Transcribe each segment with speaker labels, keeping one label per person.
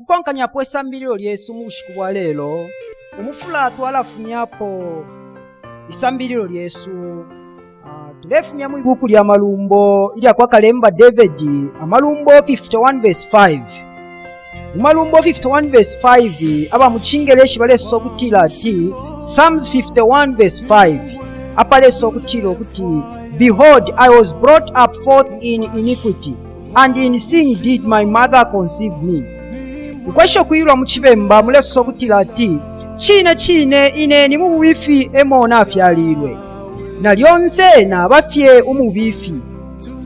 Speaker 1: Ukukonkanyapo isambililo lyesu mu bushiku bwa lelo, umufula twalafumyapo isambililo lyesu ah, tulefumya mwi buku lya Malumbo ilya kwa kalemba Davidi, Amalumbo 51 verse 5. Mu Malumbo 51 verse 5 aba mu Cingeleshi balesosa ukutila ati Psalms 51 verse 5 apalesosa ukutila ukuti Behold, I was brought up forth in iniquity and in sin did my mother conceive me. Ukwesha ukwilwa mu Cibemba mulesosa ukutila ati cine cine ine ni mu bubifi emo nafyalilwe, na lyonse naba fye umubifi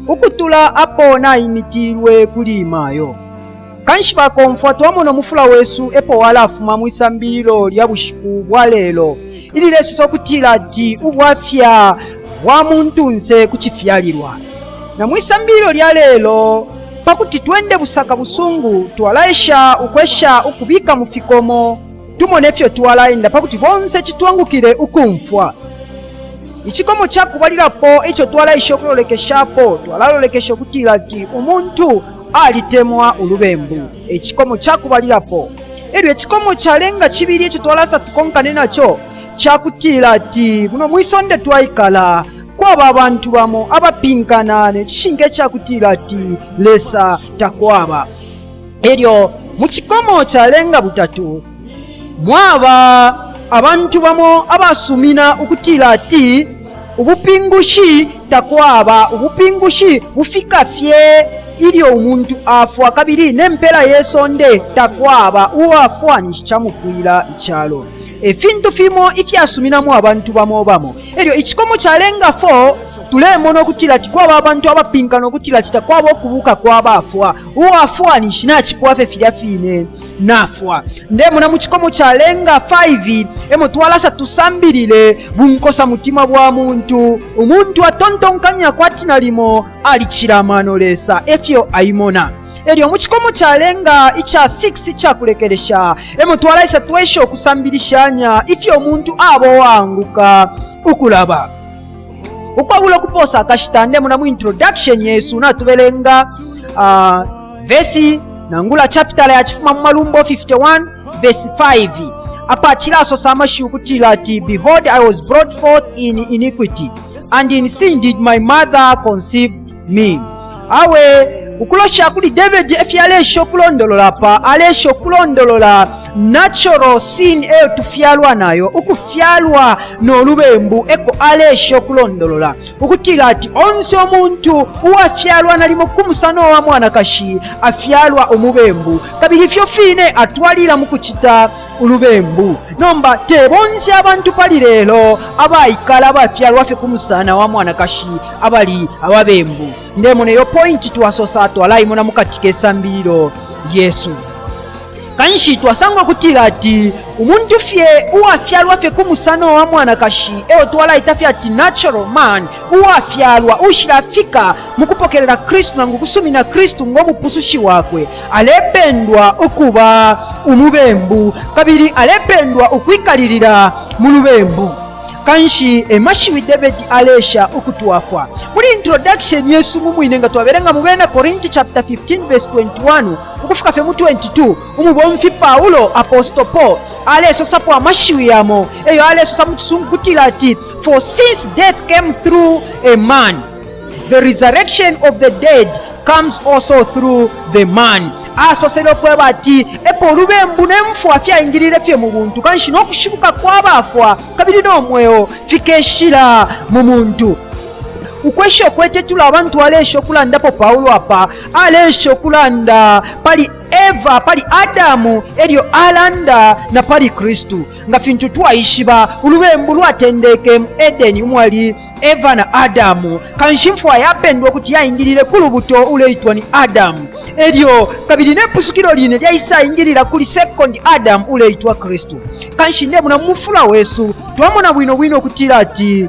Speaker 1: ukutula apo naimitilwe kuli mayo. Kanshi bakomfwa twamona umufula wesu epo walafuma mwi sambililo lya bushiku bwa lelo ililesosa ukutila ati ubwafya bwa muntunse ku cifyalilwa. Na mwi sambililo lya lelo pa kuti twende busaka busungu twalaesha ukwesha ukubika mu fikomo tumone ifyo twalaenda pa kuti bonse citwangukile ukumfwa. Icikomo ca kubalilapo ico twalaesha ukulolekeshapo twalalolekesha ukutila ati umuntu alitemwa ulubembu. Icikomo ca kubalilapo. Elyo icikomo calenga cibili ico twalasa tukonkane naco ca kutila ati muno mwi sonde twaikala kwaba abantu bamo abapinkana ne cishinka ica kutila ati Lesa takwaba. Elyo mu cikomo calenga butatu mwaba abantu bamo abasumina ukutila ati ubupingushi takwaba, ubupingushi bufika fye ilyo umuntu afwa, kabili ne mpela ye sonde takwaba, uwafwa ninshi camupwila icalo. E fintu fimo ifyasuminamo abantu bamo bamo. Elyo icikomo calenga 4 tulemona ukutila ati kwaba abantu abapinkana ukutila ati takwaba ukubuka kwa bafwa, uwafwa ninshi nacipwa fye filya fine nafwa. Ndemona mu cikomo calenga 5 emo twalasa tusambilile bunkosa mutima bwa muntu. Umuntu atontonkanya kwati nalimo alicila amano Lesa, efyo aimona. Elyo mu cikomo calenga ica 6 ica kulekelesha emo twalaisa twesha ukusambilishanya ifyo umuntu aba uwaanguka ukulaba. Ukwabula ukupoosa akashita, ndemona mu introduction yesu natubelenga uh, vesi nangula chapitala yacifuma mu Malumbo 51 verse 5 apa cilasosa amashiwi ukutila ati behold I was brought forth in iniquity and in sin did my mother conceive me. Awe ukulosha kuli David efyo alesha ukulondolola apa, alesha ukulondolola natural sin eyo tufyalwa nayo, ukufyalwa no lubembu eko alesha ukulondolola ukutila ati onse umuntu uwafyalwa nalimo ku musano wa mwanakashi afyalwa umubembu, kabili ifyo fine atwalila mu kucita ulubembu. Nomba te bonse abantu pali lelo abaikala abafyalwa fye ku musana wa mwanakashi abali ababembu. Ndemona iyo pointi twasosa twalaimona mu kati ke sambililo lyesu. Kanshi twasanga ukutila ati umuntu fye uwafyalwa fye ku musano wa mwanakashi eo twalaita fye ati natural man, uwafyalwa ushilafika mu kupokelela Kristu nangu kusumina Kristu ngo mupusushi wakwe, alependwa ukuba umubembu kabili alependwa ukwikalilila mu lubembu. Kanshi e mashiwi David alesha ukutwafwa muli introduction yesu mu mwine. Nga twabelenga mu Bena Korinti chapter 15 verse 21 ukufika fye mu 22, umubomfi Paulo, Apostle Paul, alesosapo amashiwi yamo eyo alesosa mu Cisungu kutila ati for since death came through a man, the resurrection of the dead comes also through the man. Asosele ukweba ati epo ulubembu ne mfwa fyaingilile fye mu buntu, kanshi no kushibuka kwa bafwa kabili no mweo fikeshila mu muntu. Ukwesha ukwetetula abantu alesha ukulandapo Paulo apa, alesha ukulanda pali Eva, pali Adamu, elyo alanda na pali Kristu. Nga fintu twaishiba, ulubembu lwatendeke mu Edeni umwali Eva na Adamu. Kanshi imfwa yapendwa ukuti yaingilile ku lubuto uleitwa ni Adamu, elyo kabili ne pusukilo line lyaisaingilila kuli second Adamu uleitwa Kristu. Kanshi ndemona mu mufula wesu twamona bwino bwino ukutila ati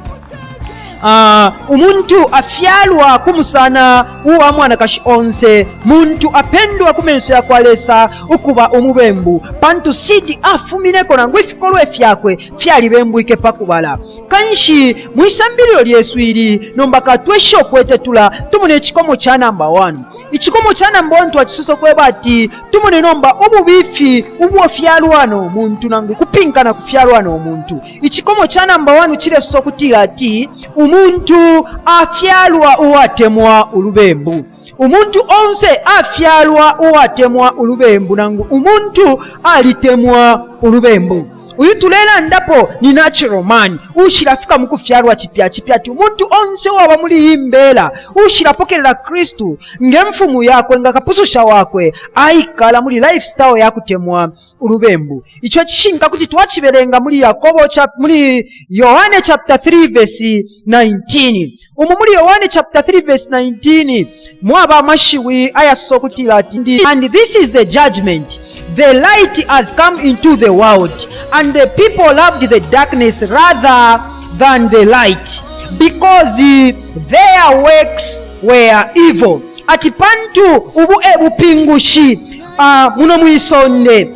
Speaker 1: umuntu afyalwa ku musana uwa mwanakashi onse, muntu apendwa ku menso ya kwa Lesa ukuba umubembu, pantu seed afumineko nangu ifikolwe fyakwe fyalibembwike pa kubala. Kanshi mwi sambililo lyesu ili nomba katweshe ukwetetula tumone icikomo ca namba 1. Icikomo ca namba 1 twacisosa ukweba ati tumone nomba ububifi ubwofyalwa no muntu nangu kupinkana kufyalwa no muntu. Icikomo ca namba 1 cilesosa ukutila ati umuntu afyalwa uwatemwa ulubembu. Umuntu onse afyalwa uwatemwa ulubembu nangu umuntu alitemwa ulubembu. Uyu tulelandapo ni natural man uushilafika mu kufyalwa cipya cipya, ati umuntu onse uwaba muli iyi mbela uushilapokelela Kristu nge mfumu yakwe, nga kapususha wakwe, aikala muli lifestyle ya kutemwa ulubembu. Ico cishinka kuti twacibelenga muli Yakobo muli Yohane chapter 3 verse 19. Umu muli Yohane chapter 3 verse 19 mwaba amashiwi ayasosa ukutila ati, And this is the judgment, the light has come into the world, and the people loved the darkness rather than the light, because their works were evil. Ati pantu ubu e bupingushi muno mwisonde.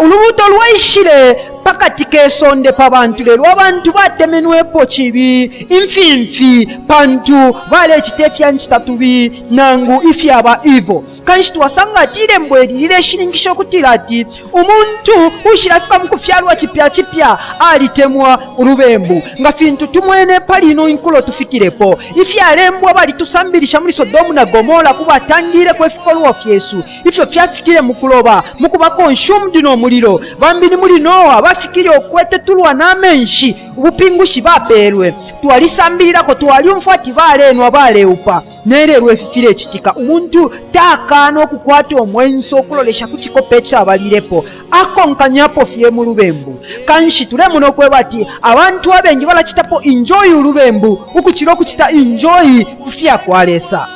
Speaker 1: Ulubuuto lwaishile pa kati ke sonde pa bantu, lelo abantu batemenwepo cibi imfimfi, pantu balecita ifya ncitatubi nangu ifyaba evil. Kanshi twasanga ati ilembo ili lileshininkisha ukutila ati umuntu ushilafika mu kufyalwa cipya cipya alitemwa ulubembu, nga fintu tumwene pali ino inkulo tufikilepo. Ifyalembwa balitusambilisha muli Sodomu na Gomora ku batangileko ifikolwa fyesu, ifyo fyafikile mu kuloba, mu kuba consumed no mulilo. Bambi ni muli Noa bafikile ukwetetulwa na menshi, ubupingushi bapeelwe. Twalisambililako, twalyumfwa ati balenwa, baleupa. Nelelo ifi filecitika. Umuntu takana ukukwata umwenso ukulolesha ku cikope icabalilepo, akonkanyapo fye mu lubembu. Kanshi tulemona ukweba ati abantu abengi balacitapo enjoy ulubembu ukucila ukucita enjoy ku fya kwa Lesa.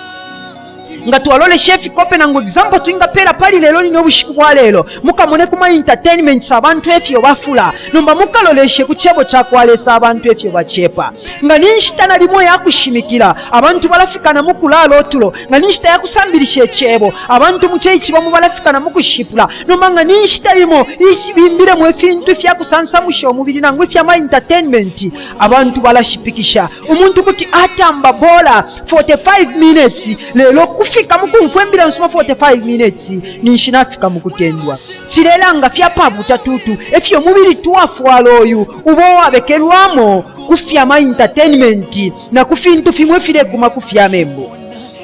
Speaker 1: Nga twalolesha ifikope nangu example twingapela pali lelo line ubushiku bwa lelo, mukamone kuma entertainments abantu efyo bafula. Nomba mukaloleshe ku cebo ca kwa Lesa abantu efyo bacepa. Nga ni nshita nalimo ya kushimikila, abantu balafikana mu kulala otulo. Nga ni nshita ya kusambilisha icebo, abantu mu church bamo balafikana mu kushipula. Nomba nga ni nshita imo ibimbilemo ifintu ifya kusansamusha umubili nangu ifya ma entertainment, abantu balashipikisha. Umuntu kuti atamba bola 45 minutes, lelo kufika mu kumfwa imbila nsuma 45 minutes ninshi nafika mu kutendwa. Cilelanga fye apabuta tutu efyo umubili twafwala uyu ubo wabekelwamo ku fya ma entertainment na ku fintu fimo ifilekuma ku fya membu.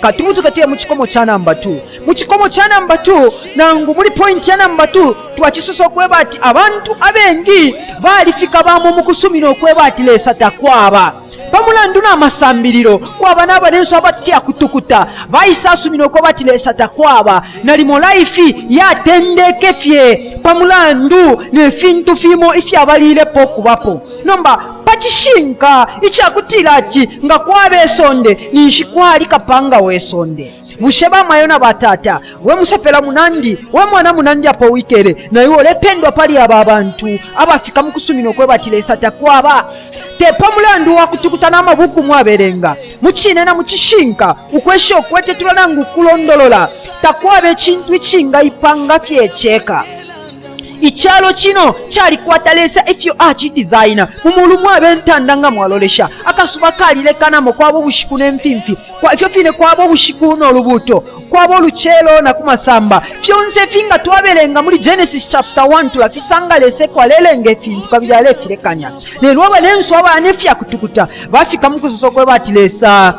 Speaker 1: Katumutuke tuye mu cikomo ca namba 2. Mu cikomo ca namba 2 nangu muli point ya namba 2 twacisosa ukweba ati abantu abengi balifika bamo mu kusumina ukweba ati Lesa takwaba. Pa mulandu na masambililo, kwaba na banensu abafya kutukuta baisasumina ukweba ati Lesa takwaba. Nalimo life yatendeke fye pa mulandu ne fintu fimo ifyabalilepo ukubapo. Nomba pa cishinka icakutila ati nga kwaba isonde, ninshi kwali kapanga we sonde. Bushe bamayo na batata, we musepela munandi, we mwana munandi apo wikele, na iwe ulependwa pali aba bantu abafika mu kusumina ukweba ati Lesa takwaba? Te pa mulandu wa kutukuta na mabuku mwabelenga, mu cine na mu cishinka, ukwesha ukwetetula nangu ukulondolola, takwaba icintu icingaipanga fye ceka. Icalo cino calikwata Lesa ifyo acidisaina. Mu mulu mwaba intanda nga mwalolesha. Akasuba kalilekanamo, kwaba ubushiku ne mfimfi. Kwa ifyo fine kwaba ubushiku no lubuuto, kwaba ulucelo na ku masamba. Fyonse ifi nga twabelenga muli Genesis chapter 1 tulafisanga Lesa eko alelenga ifintu kabili alefilekanya. Lelo abanensu abana ifya kutukuta bafika mu kusosa ukweba ati Lesa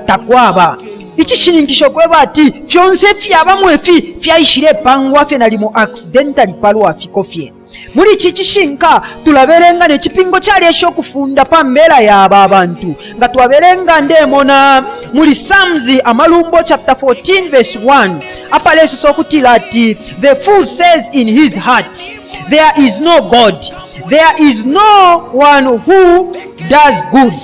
Speaker 1: takwaba. Icishininkisho kweba ati fyonse ifyabamo ifi fyaishilepangwa fye nalimo accidentally palwa fiko fye. Muli ici cishinka tulabelenga ne cipingo calyesha ukufunda pa mbela ya aba bantu. Nga twabelenga ndemona muli Psalms Amalumbo chapter 14 verse 1 apalesosa ukutila ati the fool says in his heart there is no God, there is no one who does good.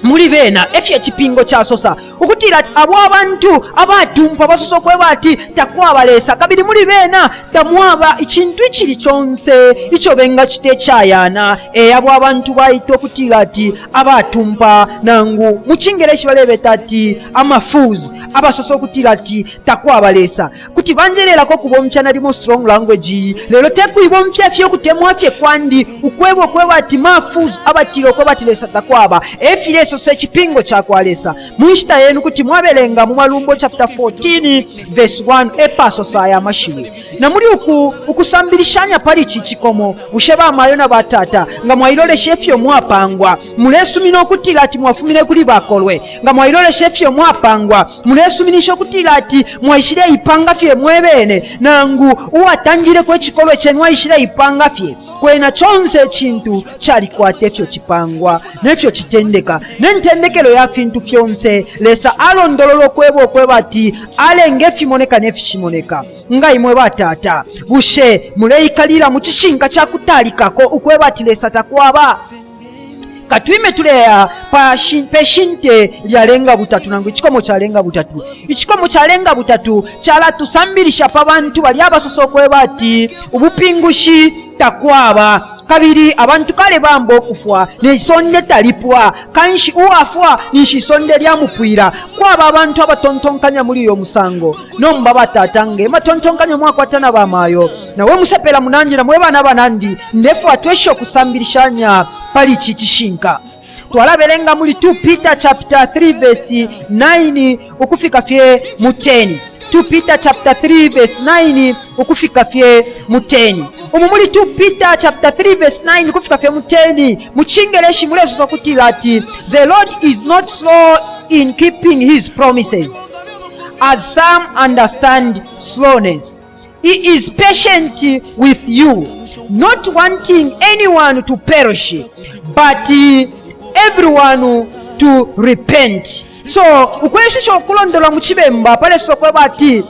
Speaker 1: Muli bena efyo icipingo casosa ukutila ati abo abantu abatumpa basosa ukweba ati takwaba Lesa, kabili muli bena tamwaba icintu icili conse ico bengacita icayana. E abo abantu baita ukutila ati abatumpa, nangu mu Cingeleshi balebeta ati ama fools, abasosa ukutila ati takwaba Lesa. Kuti banjelelako ukubomfya nalimo strong language iyi, lelo te kuibomfya fye ukutemwa fye kwandi ukweba ukweba ati ma fools abatila ukweba ati Lesa takwaba. E filesosa icipingo ca kwa Lesa. Mu nshita yenu kuti mwabelenga mu Malumbo chapter 14 verse 1 epasosa aya mashiwi. Na muli uku ukusambilishanya pali ici cikomo, bushe bamayo na batata nga mwailolesha ifyo mwapangwa, mulesumina ukutila ati mwafumine kuli bakolwe? Nga mwailolesha ifyo mwapangwa, mulesuminisha ukutila ati mwaishileipanga fye mwe bene, nangu uwatangileko icikolwe cenu aishileipanga fye? Kwena conse icintu calikwata ifyo cipangwa ne fyo citendeka. Ne ntendekelo ya fintu fyonse, Lesa alondolola ukweba ukweba ati alenga ifimoneka ne fishimoneka. Nga imwe batata, bushe muleikalila mu cishinka ca kutalikako ukweba ati Lesa takwaba? Katwime tuleya pa pe shinte lyalenga butatu nangu icikomo calenga butatu. Icikomo calenga butatu calatusambilisha pa bantu balya abasosa ukweba ati ubupingushi takwaba kabili abantu kale bamba ukufwa ne sonde talipwa, kanshi uwafwa ninshi isonde lyamupwila. Kwaba abantu abatontonkanya muli uyo musango. Nomba batata, nge matontonkanyo mwakwata na bamayo, na we musepela munandi na mwe bana banandi, ndefwa tweshe ukusambilishanya pali ici cishinka. Twalabelenga muli 2 Peter chapter 3 verse 9 ukufika fye mu 10. 2 Peter chapter 3 verse 9 ukufika fye mu 10. Umu muli 2 Peter chapter 3 verse 9 ukufika fye mu 10, mu Cingeleshi mulesosa kutila ati the Lord is not slow in keeping his promises, as some understand slowness. He is patient with you, not wanting anyone to perish, but everyone to repent. So ukweshisha ukulondola mu Cibemba palesosa kweba ati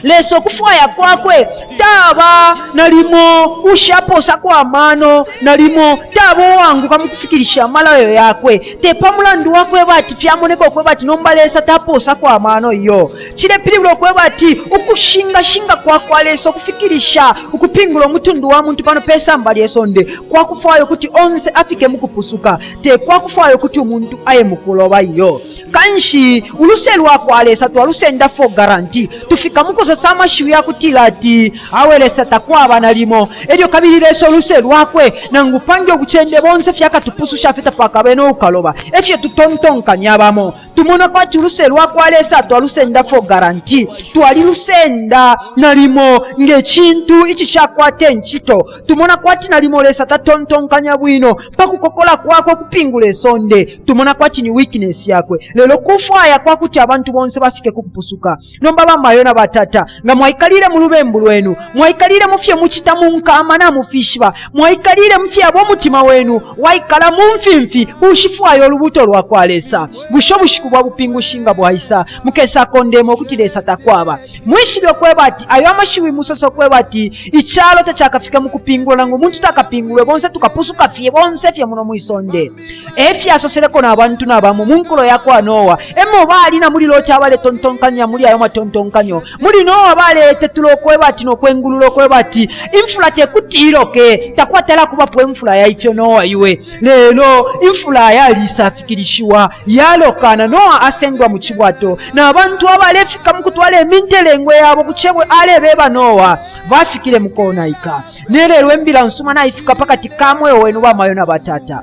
Speaker 1: Lesa ukufwaya kwakwe taba nalimo ushapoosako amano, nalimo taba uwanguka mu kufikilisha amalayo yakwe. Te pa mulandu wa kweba ati fyamoneka ukweba ati nomba Lesa tapoosako amano, iyo. Cilepilibula ukweba ati ukushingashinga kwa kwa Lesa ukufikilisha ukupingula umutundu wa muntu pano pe samba lye sonde kwa kufwaya ukuti onse afike mu kupusuka, te kwa kufwaya ukuti umuntu aye mu kuloba, iyo. Kanshi uluse lwa kwa Lesa twalusenda for guarantee. Tufika mu kusosa amashiwi ya kutila ati awe Lesa takwaba nalimo, elyo kabili Lesa uluse lwakwe nangu pange ubucende bonse fye akatupususha fye tapwakabe no ukaloba. Efyo tutontonkanya bamo. Tumona kwati uluse lwa kwa Lesa twalusenda for guarantee, twalilusenda nalimo nge cintu icishakwata incito. Tumona kwati nalimo Lesa tatontonkanya bwino pa kukokola kwakwe ukupingula isonde. Tumona kwati ni weakness yakwe, lelo kufwaya kwa kuti abantu bonse bafike ku kupusuka. Nomba bamayo na batata, nga mwaikalile mu lubembu lwenu, mwaikalile mu fyo mucita mu nkama na mufishiba, mwaikalile mu fyaba umutima wenu waikala mu mfimfi ushifwaya ulubuto lwa kwa Lesa, bushe ubushiku bwa bupingushi nga bwaisa, mukesakondema ukuti Lesa takwaba? Mwishibe ukweba ati ayo amashiwi musosa ukweba ati icalo tacakafike mu kupingula nangu umuntu takapingulwe, bonse tukapusuka fye, bonse fye muno mwisonde. E fyasoseleko na bantu na bamo mu nkulo ya kwa Noa. Emo bali na muli Loti abaletontonkanya muli ayo matontonkanyo. Muli Noa baleetetula ukweba ati no kwengulula ukweba ati imfula te kuti iloke, takwatala kubapo imfula ya ifyo Noa iwe. Lelo imfula yalisafikilishiwa, yaloka, na Noa asendwa mu cibwato, na bantu abalefika mu kutwala imintelengwe yabo ku cebo alebeba Noa bafikile mu konaika. Ne lelo imbila nsuma naifika pa kati ka mweo wenu bamayo na batata.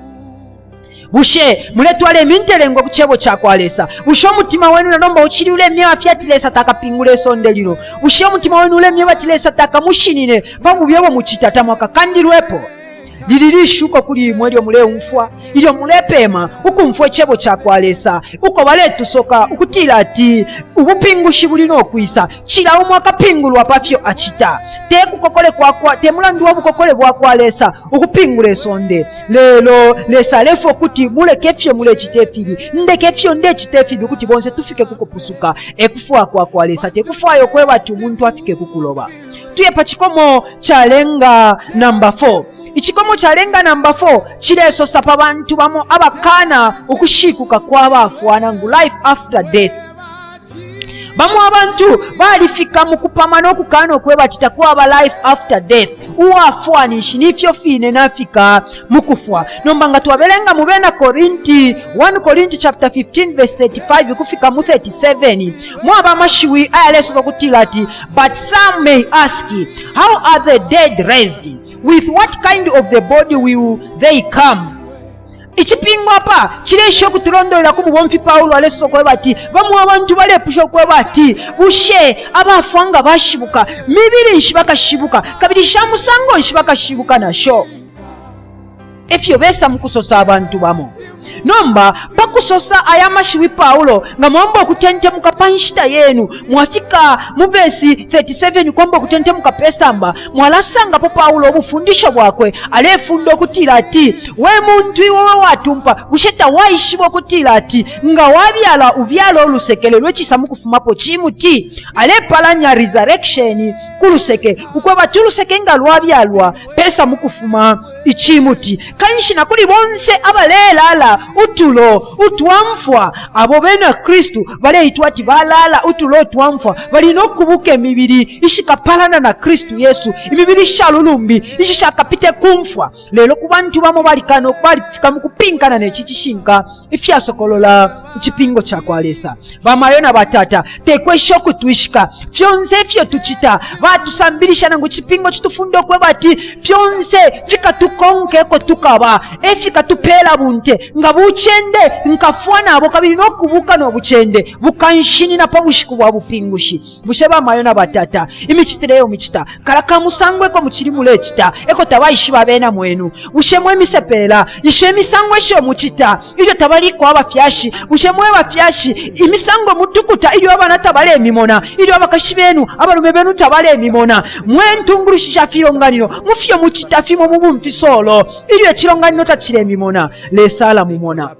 Speaker 1: Bushe muletwala imintelengwe ku cebo ca kwa Lesa? Bushe umutima wenu na nomba ucili ulemyeba fye ati Lesa takapingule isonde lino? Bushe umutima wenu ulemyeba ati Lesa takamushinine pa bubi ubo mucita, tamwakakandilwepo? Lili lishuko kuli imwe ilyo muleumfwa, ilyo mulepema ukumfwa icebo ca kwa Lesa, uko baletusoka ukutila ati ubupingushi buli no kwisa, cila umo akapingulwa pa fyo acita. Te kukokole kwa kwa, te mulandu wa bukokole bwa kwa Lesa ukupingula isonde, lelo Lesa alefwa ukuti muleke ifyo mulecita ifibi, ndeke ifyo ndecita ifibi, ukuti bonse tufike ku kupusuka. E kufwaya kwa kwa Lesa, te kufwaya ukweba ati umuntu afike ku kuloba. Tuye pa cikomo calenga namba 4. Icikomo calenga namba 4 cilesosa pa bantu bamo abakana ukushikuka kwa bafwa nangu life after death. Bamo abantu balifika mu kupama no kukana ukweba ati takwaba life after death. Uwafwa ninshi nifyo fine nafika mu kufwa. Nomba nga twabelenga mu Bena Korinti 1 Korinti chapter 15 verse 35 kufika mu 37, mwaba amashiwi ayalesosa kutila ati but some may ask, how are the dead raised? With what kind of the body will they come? Icipingo apa cileesha ukutulondolola ku mubomfi Paulo alesosa ukweba ati bamo abantu balepusha ukweba ati bushe abafwa nga bashibuka mibili nshi bakashibuka kabili sha musango nshi bakashibuka nasho? Efyo besa mu kusosa abantu bamo. Nomba pa kusosa aya mashiwi Paulo nga mwamba ukutentemuka pa nshita yenu mwafika mu vesi 37 kwamba ukutentemuka pe samba mwalasangapo Paulo ubufundisho bwakwe alefunda ukutila ati we muntu iwe we watumpa bushe tawaishiba ukutila ati nga wabyala ubyala uluseke lelo icisa mu kufumapo cimuti alepalanya resurrection ku luseke ukweba ati uluseke nga lwabyalwa pesa mu kufuma icimuti. Kanshi na kuli bonse abalelala utulo utwamfwa, abo bena Kristu baleitwa ati balala utulo utwamfwa, bali no kubuka imibili ishikapalana na Kristu Yesu, imibili ishalulumbi ishishakapite ku mfwa. Lelo ku bantu bamo balikana balifika mu kupinkana ne ci cishinka ifyasokolola icipingo ca kwa Lesa. Bamayo na batata, tekwesha ukutwishika fyonse ifyo tucita batusambilisha, nangu icipingo citufunda ukweba ati fyonse fikatukonka eko tukaba, e fikatupeela bunte. Nga bucende nkafwa nabo, kabili no kubuka no bucende bukanshinina pa bushiku bwa bupingushi. Bushe bamayo na batata, imicitile iyo mucita kala ka musango eko mucili mulecita eko tabaishiba abena mwenu? Bushe mwe misepela, isho imisango isho mucita ilyo tabaliko abafyashi? Bushe mwe bafyashi, imisango mutukuta ilyo abana tabalemimona, ilyo abakashi benu, abalume benu tabalemimona? Mwe ntungulushi sha filonganino, mu fyo mucita fimo mu bumfisolo ilyo icilonganino tacilemimona, Lesa alamumona.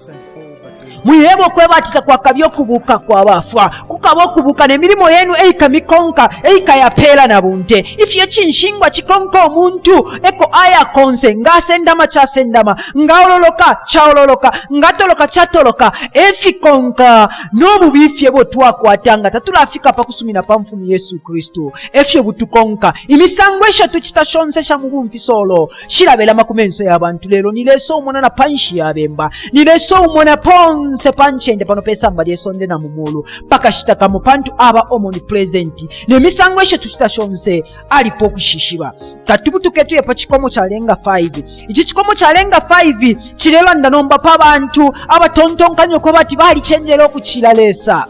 Speaker 1: Mwiheba ukweba ati takwakabe ukubuka kwa bafwa. Kukaba ukubuka, ne milimo yenu eikamikonka, eikayapeela na bunte. Ifyo icinshingwa cikonka umuntu, eko aya konse. Nga asendama, casendama; nga aololoka, caololoka; nga atoloka, catoloka. Efikonka no bubifi ebo twakwata nga tatulafika pa kusumina pa Mfumu Yesu Kristu. Efyo butukonka. Imisango isho tucita shonse sha mu bumfisolo shilabelama ku menso ya bantu, lelo ni Lesa umona na panshi ya bemba, ni Lesa umona ponse pa ncende pano pe samba lye sonde na mu mulu pa kashita kamo, pantu aba omnipresent, ne misango isho tucita shonse alipo ukushishiba. Katubutuke tuye pa cikomo calenga 5. Ici cikomo calenga 5 cilelanda nomba pa bantu abatontonkanya uko bati balicenjela ukucila Lesa.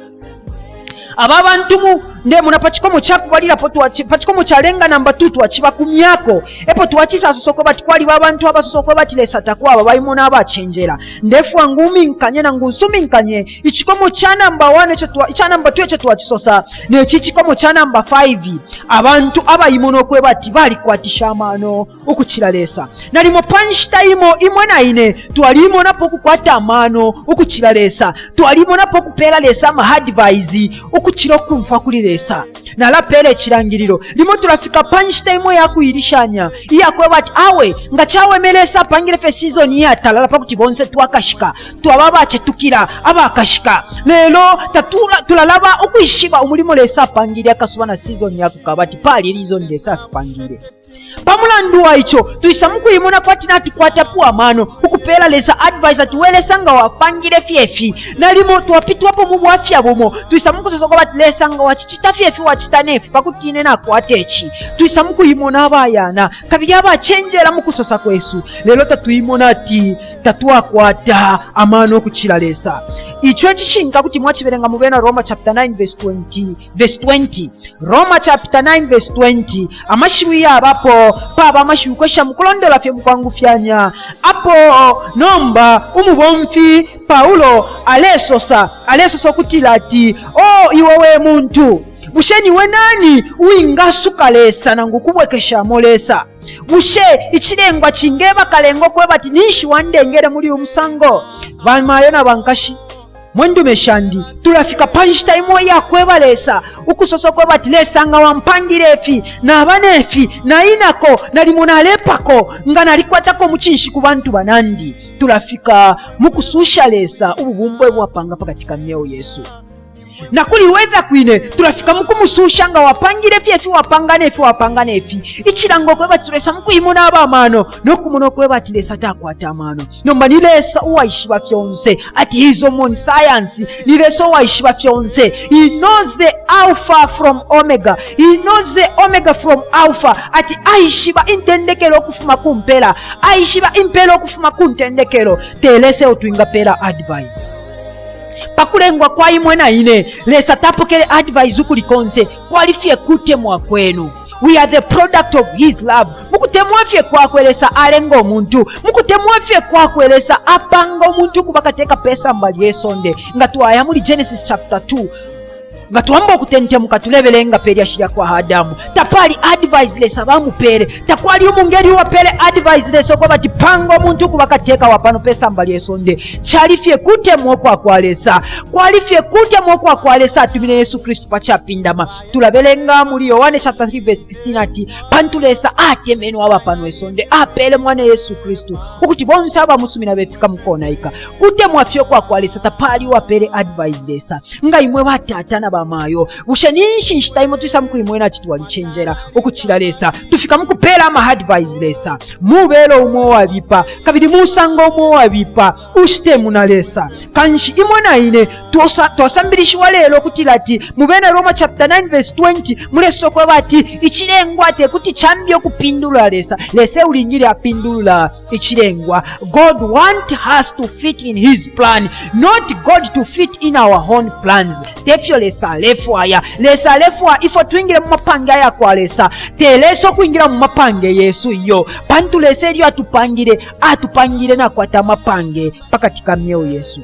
Speaker 1: Aba bantu mu ndemona pa cikomo ca kubalilapo pa cikomo calenga namba 2 twacibakumyako, epo twacisasosa uko bati kwaliba abantu abasosa uko bati Lesa takwaba, baimona abacenjela. Ndefwa nguminkanye nangu nsuminkanye icikomo ca namba 1 ico ica namba 2 ico twacisosa neci cikomo ca namba 5, abantu abaimona ukweba ati balikwatisha amano ukucila Lesa. Nalimo pa nshita imo imwe na ine twalimonapo ukukwata amano ukucila Lesa, twalimonapo ukupeela Lesa ama advice ukucila ukumfwa kuli Lesa. Nalapeela icilangililo, limo tulafika pa nshita imo ya kuilishanya iyakweba ati awe nga caweme Lesa apangile fye season iyatalala pa kuti bonse twakashika, twaba abacetukila abakashika, lelo tulalaba ukwishiba umulimo Lesa apangile akasuba na season ya kukaba, ati pali reason Lesa afipangile. Pa mulandu wa ico, twisa mu kuimona kwati natukwatapo amano ukupeela Lesa advice ati we Lesa nga wapangile fye fi. Nalimo twapitwapo mu bwafya bumo, twisa mu kusosa kwaba ati Lesa nga wacicita fye fi wacita ne fi pa kuti ine nakwata ici. Twisa mu kuimona abayana kabili abacenjela mu kusosa kwesu, lelo tatuimona ati tatwakwata amano ukucila Lesa. Ico icishinka kuti mwacibelenga mu Bena Roma chapter 9 verse 20. Verse 20. Roma chapter 9 verse 20. Amashiwi yabapo paba amashiwi kwesha mukulondola fye mukwangufyanya. Apo nomba umubomfi Paulo alesosa, alesosa ukutila ati, O iwe we muntu, bushe niwe nani uwingasuka Lesa nangu kubwekeshamo Lesa? Bushe icilengwa cingeba kalenga ukweba ati ninshi wandengele muli uyu musango? Bamayo na bankashi, Mwe ndume shandi, tulafika pa nshita imo iyakweba Lesa, ukusosa ukweba ati, Lesa nga wampangile ifi, naba nefi, nainako, nalimo nalepako, nga nalikwatako umucinshi ku bantu banandi. Tulafika mu kususha Lesa ububumbo ebwapanga pakati ka myeo yesu. Na kuli weather kwine tulafika mukumususha nga wapangile fye ifi wapanga nefi wapanga nefi. Icilanga ukweba ati tulesa mukuimona aba mano no kumona ukweba ati Lesa takwata amano. Nomba ni Lesa uwaishiba fyonse, ati he is omniscience, ni Lesa uwaishiba fyonse. He knows the alpha from omega, he knows the omega from alpha, ati aishiba intendekelo ukufuma ku mpela, aishiba impela ukufuma ku ntendekelo. Te Lesa eo twingapela advice. Pa kulengwa kwa imwe na ine, Lesa tapokele advice ukuli konse, kwali fye kutemwa kwenu. We are the product of his love. Mukutemwa fye kwakwe Lesa alenga umuntu, mukutemwa fye kwakwe Lesa apanga umuntu ukuba kateka pe samba lye sonde. Nga twaya muli Genesis chapter 2, nga twamba ukutentemuka tulebelenga pe lyashi lya kwa Adamu, tapali advice Lesa bamupele, takwali umungeli uwapele advice Lesa uko bati panga umuntu ukuba kateka wa pano pe samba lye sonde. Cali fye kutemwa kwa kwa Lesa, kwali fye kutemwa kwa kwa Lesa atumine Yesu Kristu pa capindama. Tulabelenga muli Yohane chapter 3 verse 16 ati pantu Lesa atemenwe aba pano isonde apele mwana Yesu Kristu ukuti bonse abamusumina befika mukonaika. Kutemwa fye kwa kwa Lesa, tapali uwapele advice Lesa. Nga imwe batata na bamayo, bushe ninshi nshita imo twisa mukuimwena ati twalicenjela ukucila Lesa? Tufika mukupela ama advice Lesa. Mubelo umo uwabipa kabili musango umo uwabipa ushitemuna Lesa. Kanshi imwe na ine twasambilishiwa lelo ukutila ati mu Bena Roma chapter 9 verse 20 mulesokweba ati icilengwa te kuti cambye ukupindulula Lesa. Lesa eulingile apindulula icilengwa. God want us to fit in his plan, not God to fit in our own plans. Tefyo Lesa alefwaya. Lesa alefwaya ifwe twingile mu mapange aya kwa Lesa, te Lesa ukwingila mu mapange yesu iyo, pantu Lesa ilyo atupangile, atupangile nakwata amapange pakati ka myeo yesu.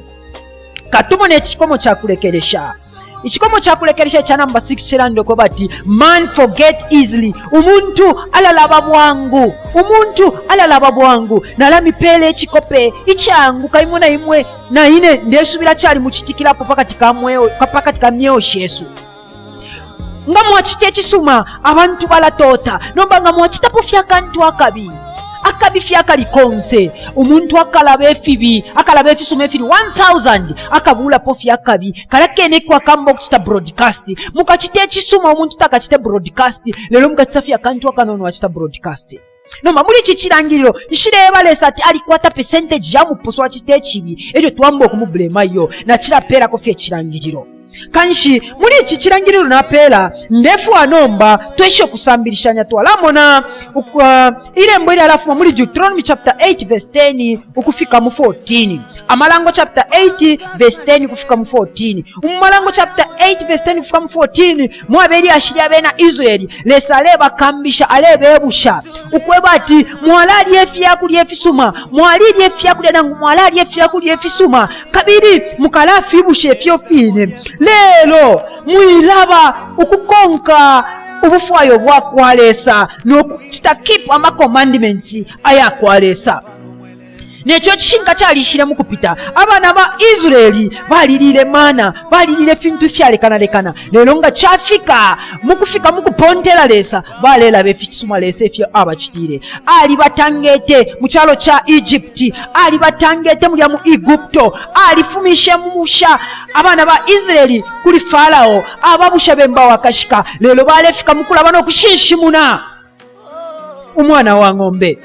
Speaker 1: Katumone icikomo ca kulekelesha. Icikomo ca kulekelesha ica namba 6 cilanda uko bati man forget easily, umuntu alalaba bwangu, umuntu alalaba bwangu. Nalamipela icikope icaanguka imwe na imwe na ine ndesubila cali mucitikilapo pakati ka mweo, pakati ka myeo shesu. Nga mwacita icisuma abantu balatota, nomba nga mwacitapo fye akantu akabi, akabi fye akali konse, umuntu akalaba ifibi, akalaba ifisuma ifili 1000, akabulapo fye akabi kala kene kwakamba ukucita broadcast. Mukacita icisuma umuntu takacite broadcast, lelo mukacita fye akantu akanono acita broadcast. Nomba muli ici cilangililo nshileba Lesa ati alikwata percentage ya mupuso acita icibi elyo twamba ukumublema iyo, nacilapeelako fye icilangililo. Kanshi muli ici cilangililo napeela, ndefwaya nomba tweshe ukusambilishanya. Twalamona ilembo ilyalafuma muli Deuteronomy chapter 8 verse 10 ukufika mu 14. Amalango chapter 8 verse 10 ukufika mu 14. Mu Malango chapter 8 verse 10 ukufika mu 14 mwaba ilyashi lya bena Israeli. Lesa alebakambisha, alebebusha ukweba ati mwalalya ifyakulya ifisuma, mwalilya ifyakulya nangu mwalalya ifyakulya ifisuma, kabili mukalafibusha ifyo fine, lelo mwilaba ukukonka ubufwayo bwa kwa Lesa no kucita keep ama commandments aya kwa Lesa. Neco cishinka calishile mu kupita. Abana ba Israeli balilile mana, balilile fintu ifyalekanalekana, lelo nga cafika mu kufika mu kupontela Lesa, balelaba ifisuma Lesa ifyo abacitile. Alibatangete mu calo ca Egypt, alibatangete mulya mu Egupto, alifumishe mu busha abana ba Israeli kuli Farao, ababusha bemba wakashika, lelo balefika mu kulaba no kushinshimuna umwana wa ng'ombe.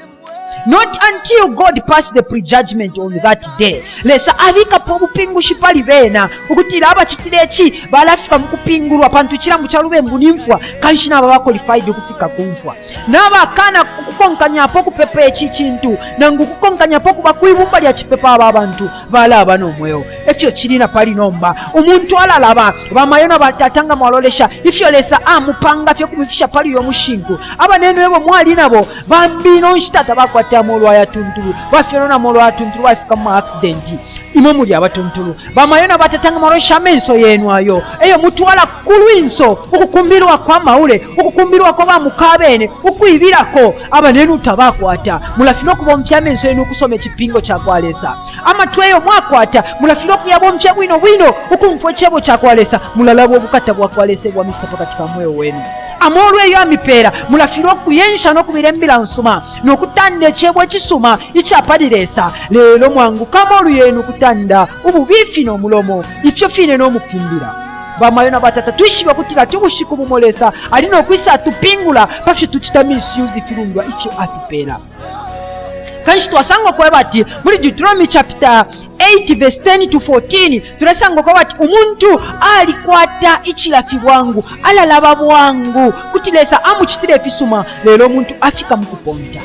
Speaker 1: Not until God passed the prejudgment on that day. Lesa abikapo ubupingushi pali bena ukutila abacitile ici balafika mu kupingulwa, pantu icilambu ca lubembu ni mfwa, kanshi naba ba qualified ukufika ku mfwa. Nabakana ukukonkanyapo ukupepa ici cintu nangu ukukonkanyapo kuba kwi bumba lya cipepa, aba bantu balaba no mweo. Efyo cili na pali nomba, umuntu alalaba bamayo na batata nga mwalolesha ifyo Lesa amupanga fye kumifisha pali uyo mushinku. Abanenu ebo mwali nabo bambi ino nshita tabakwata amolu ayatuntulu, bafyelwe na molu ayatuntulu, bafika mu ma accident. Imwe muli abatuntulu. Bamayo na batata nga mwalolesha amenso yenu ayo eyo mutwala ku lwinso, ukukumbilwa kwa maule, ukukumbilwa kwa bamuka bene, ukwibilako abanenu tabakwata. Mulafilwa ukubomfya amenso yenu ukusoma icipingo ca kwa Lesa. Amatwi eyo mwakwata mulafilwa ukuyabomfya bwino bwino ukumfwa icebo ca kwa Lesa. Mulalaba ubukata bwa kwa Lesa ebwa mista pakati ka mweo wenu. Amolu eyo amipela mulafilwa ukuyensha no kubila imbila nsuma no kutanda icebo icisuma ica pali Lesa. Lelo mwanguka amolu yenu ukutanda ububifi no mulomo, ifyo fine no mufimbila. Bamayo na batata, twishibe ukutila ati ubushiku bumo Lesa ali no kwisa atupingula pa fyo tucita misuse ifilundwa ifyo atupeela. Kanshi twasanga ukweba ati muli Deuteronomy chapter 8 verse 10 to 14 tulesanga ukweba ati umuntu alikwata icilafi bwangu, alalaba bwangu kuti Lesa amucitile ifisuma, lelo umuntu afika mu kuponta.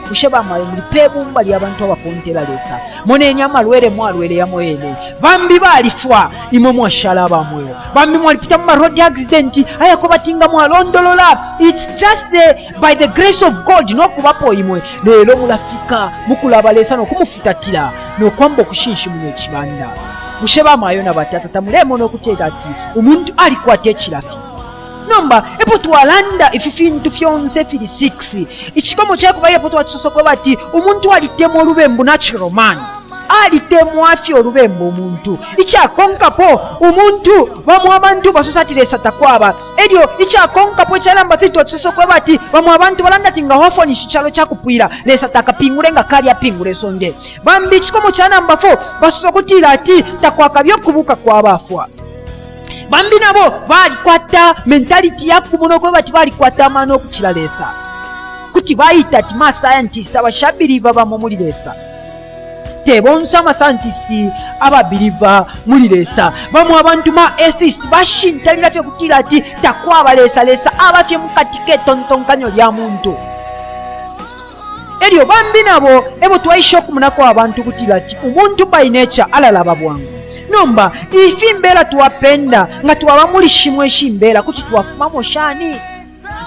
Speaker 1: Bushe bamayo muli pe bumba lya bantu abapontela Lesa? Moneni amalwele mwalwele yamo yene. Bambi balifwa, imwe mwashala aba mweo. Bambi mwalipita mu ma road accident ayakuba ati nga mwalondolola, it's just the, by the grace of God no kubapo imwe, lelo mulafika mukulaba Lesa no kumufutatila no kwamba ukushinshimuna icibanda. Bushe bamayo na batata tamulemona ukutila ati umuntu alikwata icilafi? Nomba epo twalanda ifi fintu fyonse fili 6, icikomo cakubalilapo twacisosa ukweba ati umuntu alitemwa ulubembu, natural man alitemwa fye ulubembu umuntu. Icakonkapo umuntu, bamo abantu basosa ati Lesa takwaba. Elyo icakonkapo ica namba 3 twacisosa ukweba ati bamo abantu balanda ati nga wafwa ninshi icalo cakupwila, Lesa takapingule nga kali apingula isonde. Bambi icikomo ca namba 4 basosa ukutila ati takwakabe ukubuka kwa bafwa. Bambi nabo balikwata mentality ya kumona ukweba ati balikwata amano ukucila Lesa. Kuti baita ati ma scientist abashabiliva bamo muli Lesa. Te bonse ama scientist ababiliva muli Lesa. Bamo abantu ma atheist bashintalila fye kutila ati takwaba Lesa, Lesa aba fye mukati ke tontonkanyo lya muntu. Elyo bambi nabo ebo twaisha ukumonako abantu ukutila ati umuntu by nature alalaba bwangu. Nomba ifi mbela twapenda nga twaba muli shimo ishi mbela kuti twafumamo shani?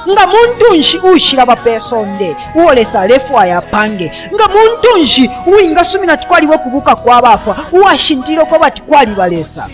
Speaker 1: Nga muntu nshi uushilaba pe sonde uo Lesa alefwaya apange? Nga muntu nshi uwingasumina ati kwaliba ukubuka kwa bafwa uwashintilila ukweba ati kwaliba Lesa?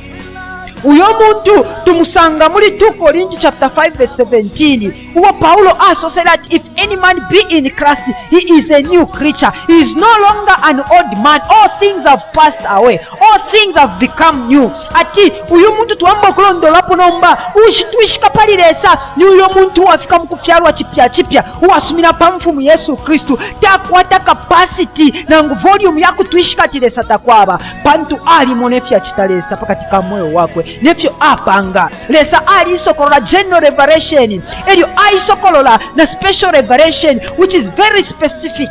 Speaker 1: Uyo muntu tumusanga muli 2 Korinti chapter 5 verse 17 uo Paulo asosele ati if any man be in Christ he is a new creature, he is no longer an old man, all things have passed away, all things have become new. Ati uyu muntu twamba ukulondolapo nomba ushitwishika pali Lesa ni uyo muntu uwafika mu kufyalwa cipya cipya, uwasumina pa Mfumu Yesu Kristu, takwata capacity nangu volume ya kutwishika ati Lesa takwaba, pantu alimona ifyo acita Lesa pakati ka mweo wakwe nefyo apanga. Lesa alisokolola general revelation, elyo aisokolola na special revelation which is very specific.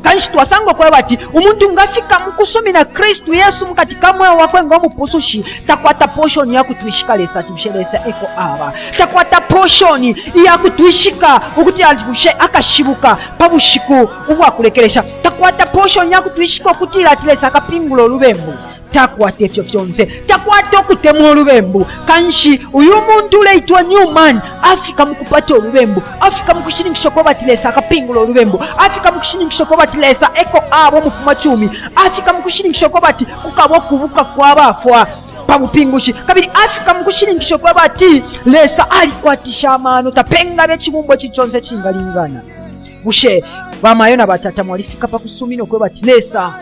Speaker 1: Kanshi twasanga ukweba ati umuntu ngafika mu kusumina Kristu Yesu mukati ka mweo wakwe ngo mupusushi, takwata portion ya kutwishika Lesa ati bushe Lesa eko aba, takwata portion iya kutwishika ukuti ati bushe akashibuka pa bushiku ubwakulekelesha, takwata portion ya kutwishika ukutila ati Lesa akapingula ulubembu. Takwata ifyo fyonse, takwata ukutemwa ulubembu. Kanshi uyu muntu uleitwa new man afika mu kupata ulubembu, afika mu kushininkisha kweba ati Lesa akapingula ulubembu, afika mu kushininkisha kweba ati Lesa eko aba umufumacumi, afika mu kushininkisha kweba ati kukaba ukubuka kwa bafwa pa bupingushi, kabili afika mu kushininkisha kweba ati Lesa alikwatisha amano, tapengabe icibumbwa icili conse icingalingana. Bushe bamayo na batata mwalifika pa kusumina ukweba ati Lesa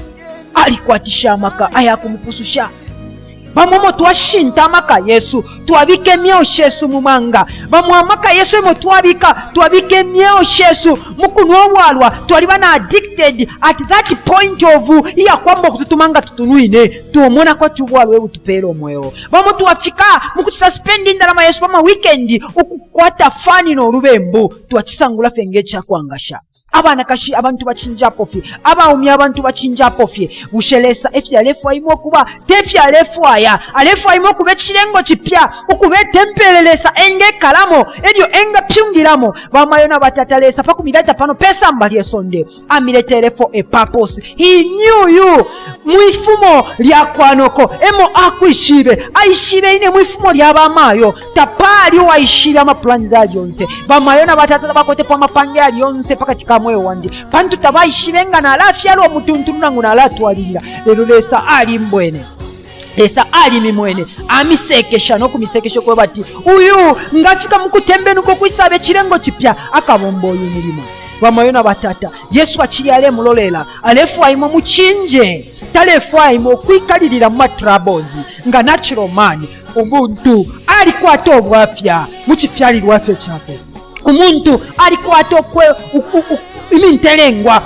Speaker 1: alikwatisha amaka aya kumupususha? Bamo mo twashinta amaka yesu, twabika imyeo shesu mu manga. Bamo amaka yesu emo twabika, twabika imyeo shesu mu kunwa ubwalwa, twaliba na addicted at that point of iya kwamba ukututuma nga tutunwine, tumona kwati ubwalwa ebutupela umweo. Bamo twafika mu kucita spend indalama yesu pa ma weekend ukukwata fani no lubembu, twacisangula fye nge cakwangasha. Abanakashi abantu bacinjapo fye, abaume abantu bacinjapo fye. Bushe Lesa efyo alefwaya imwe ukuba? Te fyo alefwaya. Alefwaya imwe ukuba icilengo cipya, ukuba itempele Lesa engekalamo elyo engapyungilamo. Bamayo na batata, Lesa pa kumileta pano pe samba lye sonde amiletele for a purpose. He knew you mwifumo lya kwa noko emo akwishibe, aishibe ine mwifumo lya bamayo. Tapali uwaishibe amaplans ayali yonse. Bamayo na batata tabakwetepo amapange ayali yonse pakati ka mweo wandi, pantu tabaishibe nga nalafyalwa umutuntulu nangu nalatwalilila. Lelo Lesa alimbwene, Lesa alimimwene, amisekesha no kumisekesha ukweba ati uyu ngafika mukutembenuka ukwisaba icilengo cipya akabomba uyu mulimo. Bamayo na batata, Yesu acili alemulolela, alefwaya imwe mucinje, talefwaya imwe ukwikalilila mu matroubles nga natural man. Umuntu alikwata ubwafya mu cifyalilwa fye cakwe. Umuntu alikwata imintelengwa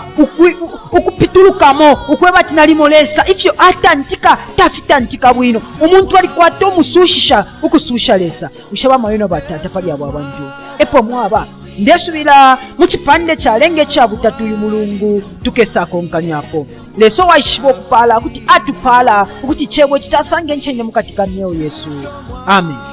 Speaker 1: ukupitulukamo ukweba ati nalimo Lesa ifyo atantika tafitantika bwino. Umuntu alikwata umusushisha ukususha Lesa. Bushe bamayo na batata pali abo abantu epo mwaba? Ndesubila mu cipande calenga ica butatu uyu mulungu tukesakonkanyapo. Lesa uwaishiba ukupaala kuti atupaala ukuti icebo ici casanga incende mu kati ka myeo yesu. Amen.